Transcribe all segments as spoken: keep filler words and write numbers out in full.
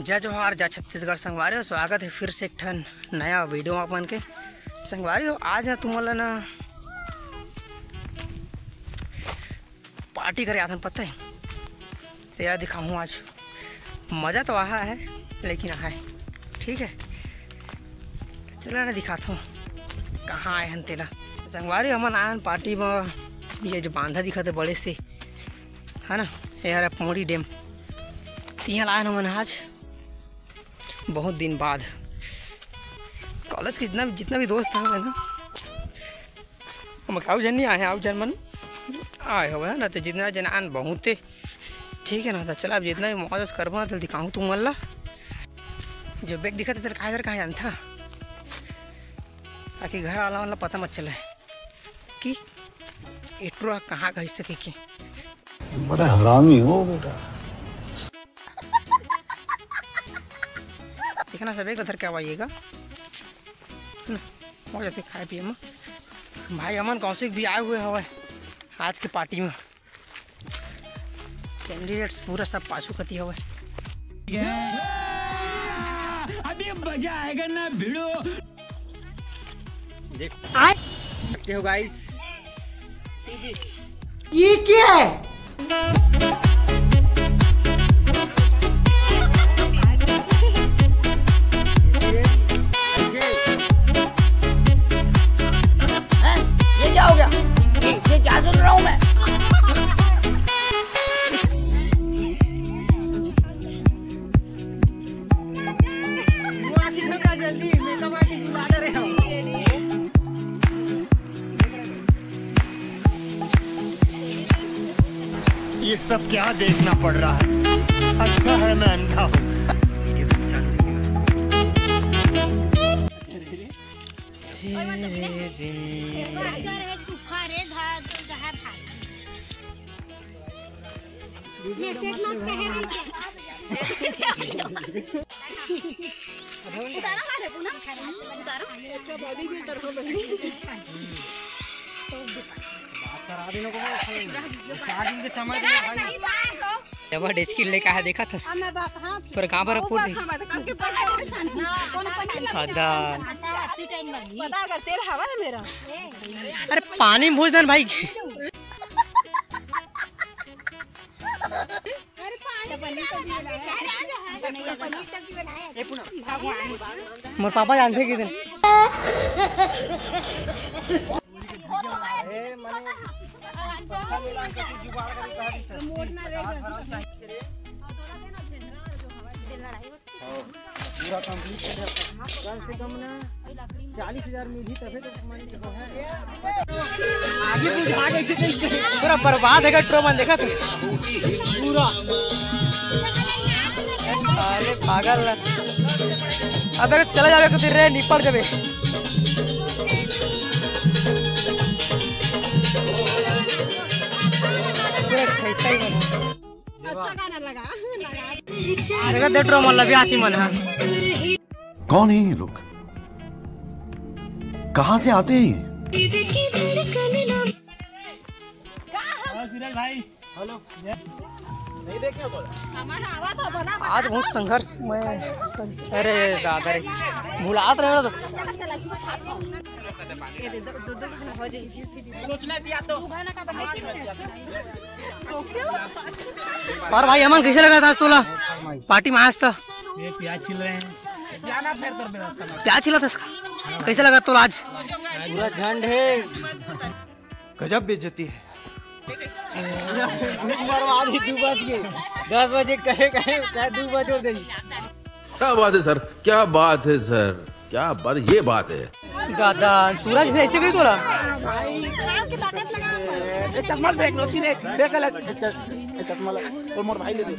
जय जोहार, जय छत्तीसगढ़ संगवारी हो, स्वागत हे फिर से एक ठन नया वीडियो म अपन के। संगवारी हो, आज ना तुमन ला ना पार्टी करे आथन, पता हे, तेला दिखाहूँ आज। मजा तो आहा हे, लेकिन आहा हे, ठीक हे। चला ना दिखाथों कहाँ आए हन तेला। संगवारी, हमन आए हन पार्टी म, ये जो बांधा दिखत हे बड़े से, है ना, ये हरे पौड़ी डैम, तिहाँ आए हन हमन आज बहुत दिन बाद। कॉलेज के जितना भी, जितना भी दोस्त हवे ना, हम अउ झन नहीं आए हन, अउ झन मन आए हवे ना, तो जितना झन आन बहुत हे, ठीक हे ना। तो चला, अब जितना भी मौज करबो ना, तो दिखाहूँ तुमन ला। जो बैग दिखत हे, तेला कहाँ जानथा, ताकि घर वाला मन ला पता मत चले कि ए टुरा कहाँ का हिस्सा के, के। बड़ा हरामी हो बेटा। देखना सब एक धर के आवाइएगा ना, हो जाथे खाए पिए में। भाई अमन कौशिक भी आए हुए हवे आज के पार्टी में। कैंडिडेट्स पूरा सब पाछू कती हवे। अभी मजा आएगा ना भिड़ो। देख सकते हो गाइस, ये क्या है? हैं? ये क्या हो गया? ये, ये क्या सुन रहा हूँ मैं? ये सब क्या देखना पड़ रहा है? अच्छा है मैं अंधा हूँ। उतारा मारे पूनम, उतारा। जब डेचकी लेके आया, देखा था। अब मैं बात, हाँ, पूरा गाँव भर पूछ। कौन पनीर लगता है? हदा। पता अगर तेल हवा है मेरा। अरे पानी में भूज देन भाई। मोर पापा जानथे कि दिन। पूरा कंप्लीट हो जाता। कम से कम ना चालीस हजार मिलही तभे तो मानी तो है। आगे बुझा गई थी। पूरा बर्बाद है ट्रो मन, देखा था पूरा। अरे पागल ना। अबे चला जावे कुछ रे, निपट जावे। पूरा खैता ही मन। अच्छा गाना लगा, लगा। अरे दे ट्रो मन लबी आती मन है। कौन है ये लोग? कहाँ से आते हैं ये? हाँ, सूरज भाई। हेलो। आज बहुत संघर्ष में। अरे दादा रे, भुलात रहे हो तो। और भाई अमन, कैसे लगा था आज तोला पार्टी में? आज तो ये प्याज छिल रहे हैं। प्याज छिला था इसका। कैसे लगा तोला आज? पूरा झंड है। गजब बेइज्जती है। मरवा दी दू बज के। दस बजे कहे, कहे, कहे दू बजे दे। क्या बात है सर, क्या बात है सर, क्या बात, ये बात है। दादा, सूरज से ऐसे भी तोला। ए, चश्मा फेंक लो, तीन एक, फेंक ले। ए, चश्मा ला, और मोर भाई ले दे।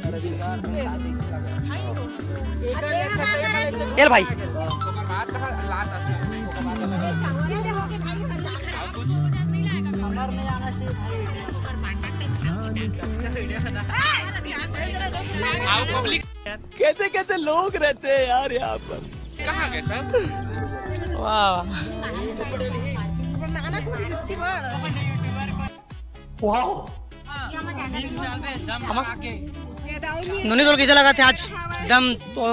ए भाई। कैसे कैसे लोग रहते हैं यार यहाँ पर। कहाँ गए सब? वाह। वाह। नोनी तोर कैसे लगा थे आज? एकदम तो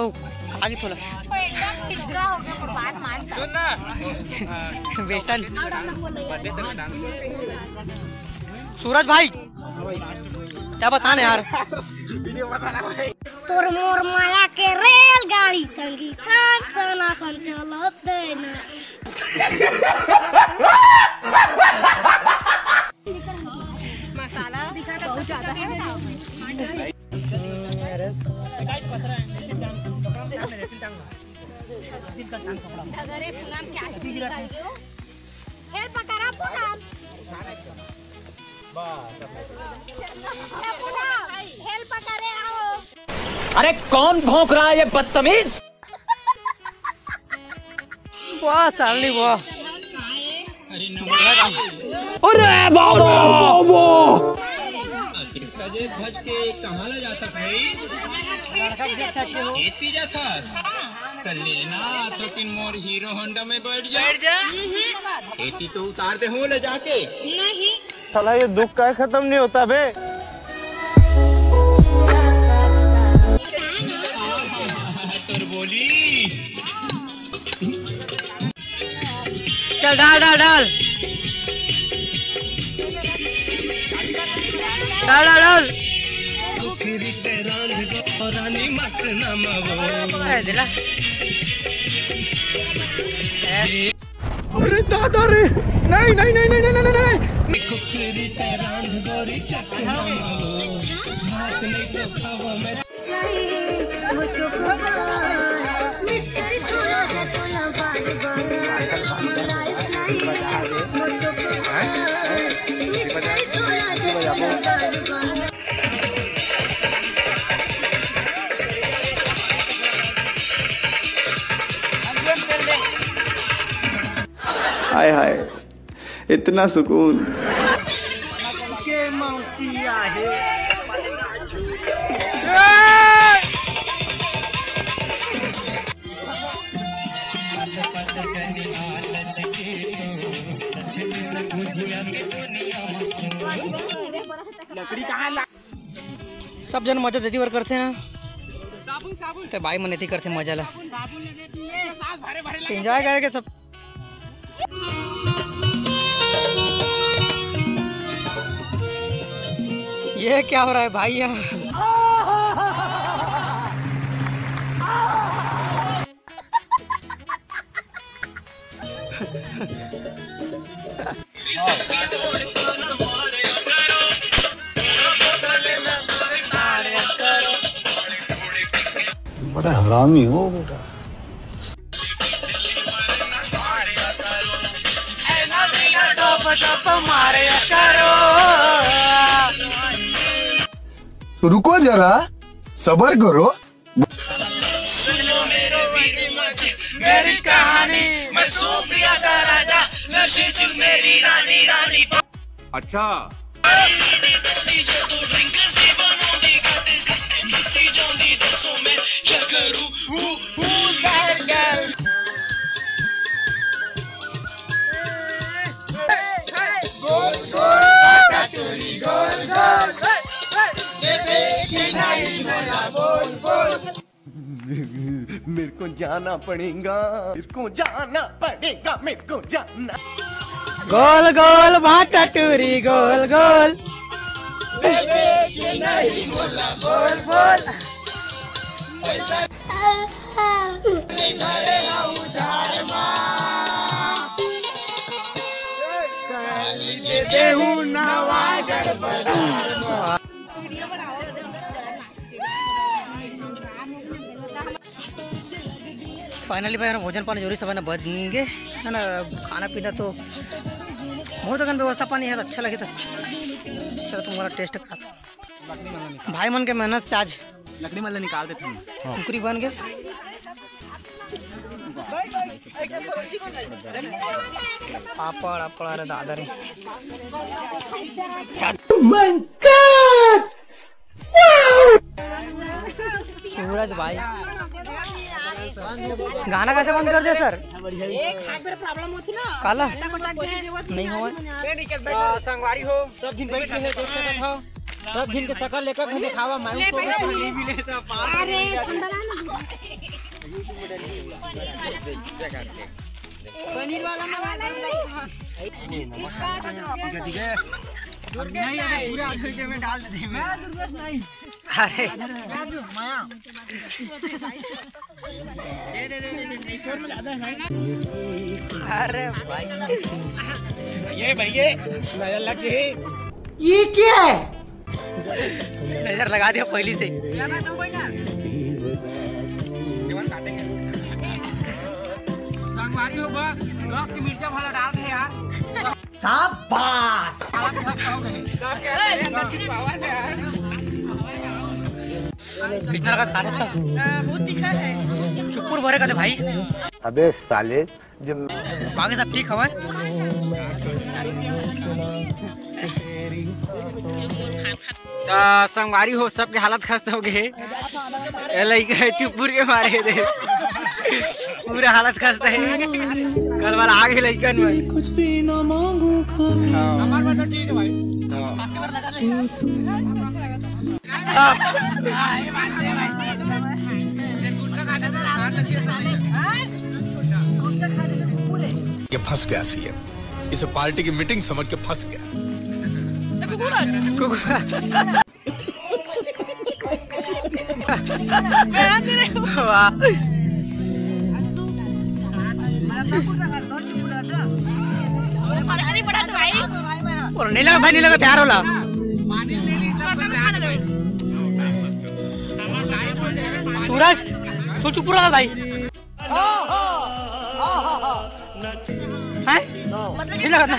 आगे थोड़ा। वो एकदम फिक्का हो गया, वो बात मानता। बेसन। सूरज भाई, क्या बताने यार। तोर मोर माया के रेलगाड़ी संगी सन सनासन चलत देना। मसाला बहुत ज्यादा है। अरे पूनम क्या निकल गयो? हेल्प करा पूनम। पूनम, हेल्प करे आओ। अरे कौन भौंक रहा है ये बदतमीज? वाह साली वाह। अरे बाबा। सजे धज के कहाँ ले जाथस भाई? खेती जाथस? त लेना थकिन मोर हीरो होंडा में बैठ जा। खेती तो उतार दे हूँ ले जाके। नहीं। साला ये दुख का खत्म नहीं होता बे। तोर बोली। चल डाल डाल डाल। डाल डाल डाल। ए, दिला। ए। अरे दादा रे, नहीं नहीं नहीं नहीं नहीं नहीं नहीं। हाय हाय, इतना सुकून। के मौसी आहे। लकड़ी कहाँ ला- सब जन मजा देती बर करथे ना, ते बाई मन एती करथे मजा ला। एंजॉय करके सब। ये क्या हो रहा है भाई यहाँ? बड़ा हरामी हो बेटा। रुको जरा, सबर करो। सुनो मेरे वीर मज, मेरी कहानी, मैं सूफिया का राजा, नशे च मेरी रानी, रानी। अच्छा। मेरे को जाना पड़ेगा, मेरे को जाना पड़ेगा, मेरे को जाना। गोल गोल भाटा टूरी गोल गोल। फाइनली भाई, हमर भोजन पानी जोरी सब है ना बच गे, है ना। खाना पीना तो बहुत अकन व्यवस्था पानी है, तो अच्छा लगे तो चलो तुम्हारा टेस्ट करा। भाई मन के मेहनत से आज लकड़ी मन ला निकाल देते हैं। कुकरी बन गए। पापड़, पापड़, अरे दादा रे। सूरज भाई, गाना कैसे बंद कर दे सर? काला नहीं हो। संगवारी हो, सब दिन बैठ के देख सकत हो। सब दिन के सकल लेकर के दिखावा, मैं ले तो पैसा मिले। अरे, ठंडा ला ना। पनीर वाला मंगा ले। ठीक है। नहीं, अबे पूरा आधे में डाल दे। मैं दुर्गेश नहीं। अरे। अरे भाई, ये भैया नजर लग गई। ये क्या है? नजर लगा दिया पहली से। संगवारी हो, बस दस के मिर्चा भला डाल दे यार। शाबाश। कितना लगा खा सकता? बहुत तीखा है। चुप्पुर भरे का दे भाई। अबे साले, जब बाकी सब ठीक हवा। त संगवारी हो, सबके हालत खस्ता हो गए। ए लइका हे चुपुर के मारे दे, पूरा हालत खस्ता हे। कल वाला आगे लइकन में। कुछ भी ना मांगू खाने। हाँ। हमारे पास तो ठीक है भाई। हाँ। ये फंस गया सीएम, इसे पार्टी की मीटिंग समझ के फंस गया। वाह। और नहीं लगा भाई, नहीं लगा, तैयार होला। सूरज, तू चुप रहा भाई। हैं? नहीं लगा था।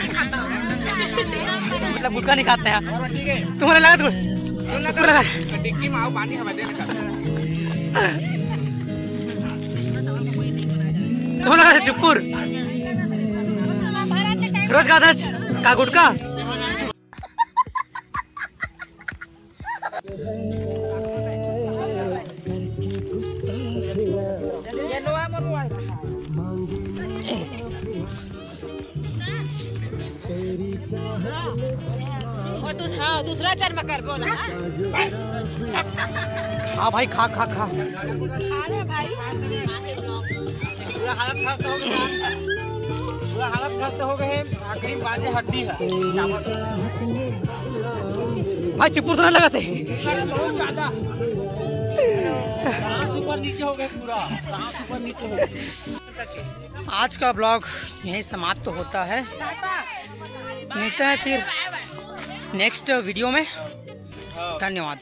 मतलब गुटखा नहीं खाते हैं। तुम्हारे लगा था? चुप रहा। टिक्की में आओ, पानी हवा देना चाहते हैं। तुम्हारे लगा था चुप्पुर? रोज खाता है का गुटखा? वो दूस-, हाँ, दूसरा जन्म कर बोला, हाँ? खा भाई, खा, खा, खा। खा ले भाई। पूरा हालत खस्ता हो गया। पूरा हालत खस्ता हो गए है। आखिरी बाजे हड्डी है। चावल। भाई, चिपुर तो नहीं लगाते। बहुत ज्यादा। सांस ऊपर नीचे हो गए पूरा। सांस ऊपर नीचे हो गए। आज का ब्लॉग यहीं समाप्त होता है। मिलते हैं फिर नेक्स्ट वीडियो में। धन्यवाद।